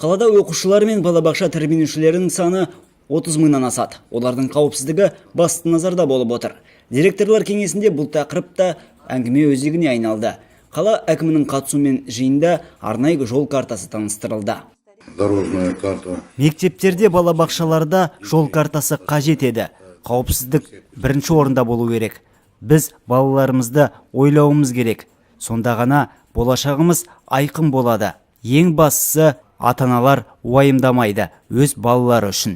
Қалада оқушылар мен балабақша тәрбиеленушілерінің саны 30 мыңнан асады. Олардың қауіпсіздігі басты назарда болып отыр. Директорлар кеңесінде бұл тақырып та әңгіме өзегіне айналды. Қала әкімінің қатысуымен жиында арнайы жол картасы таныстырылды. Дорожная карта. Мектептерде, балабақшаларда жол картасы қажет еді. Қауіпсіздік бірінші орында болу керек. Біз балаларымызды ойлауымыз керек. Сонда ғана болашағымыз айқын болады. Ең бастысы, ата-аналар уайымдамайды өз балалары үшін.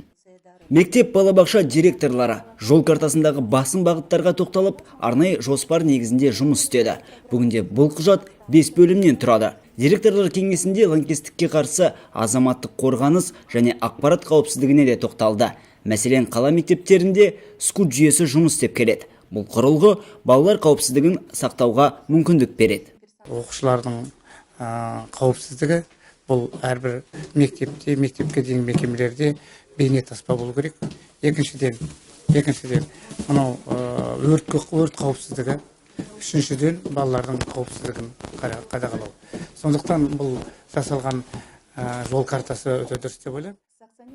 Мектеп, балабақша директорлары жол картасындағы басым бағыттарға тоқталып, арнайы жоспар негізінде жұмыс істеді. Бүгінде бұл құжат 5 бөлімнен тұрады. Директорлар кеңесінде лаңкестікке қарсы азаматтық қорғаныс және ақпарат қауіпсіздігіне де тоқталды. Мәселен, қала мектептерінде Скут жүйесі жұмыс істеп келеді. Бұл құрылғы балалар қауіпсіздігін сақтауға мүмкіндік береді. Оқушылардың қауіпсіздігі бұл әрбір мектепте, мектепке дейінгі мекемелерде бейне таспа болу керек. Екіншіден, мынау өрт қауіпсіздігі, үшіншіден, балалардың қауіпсіздігін қадағалау. Сондықтан бұл жасалған жол картасы өте дұрыс деп ойлаймын.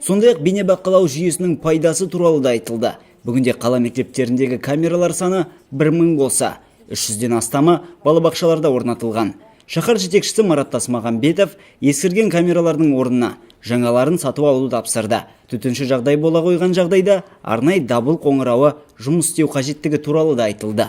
Сондай-ақ бейнебақылау жүйесінің пайдасы туралы да айтылды. Бүгінде қала мектептеріндегі камералар саны 1000 болса, 300-ден астамы балабақшаларда орнатылған. Шаһар жетекшісі Марат Тасмағамбетов ескірген камералардың орнына жаңаларын сатып алуды тапсырды. Төтенше жағдай бола қойған жағдайда арнайы дабыл қоңырауы жұмыс істеу қажеттігі туралы да айтылды.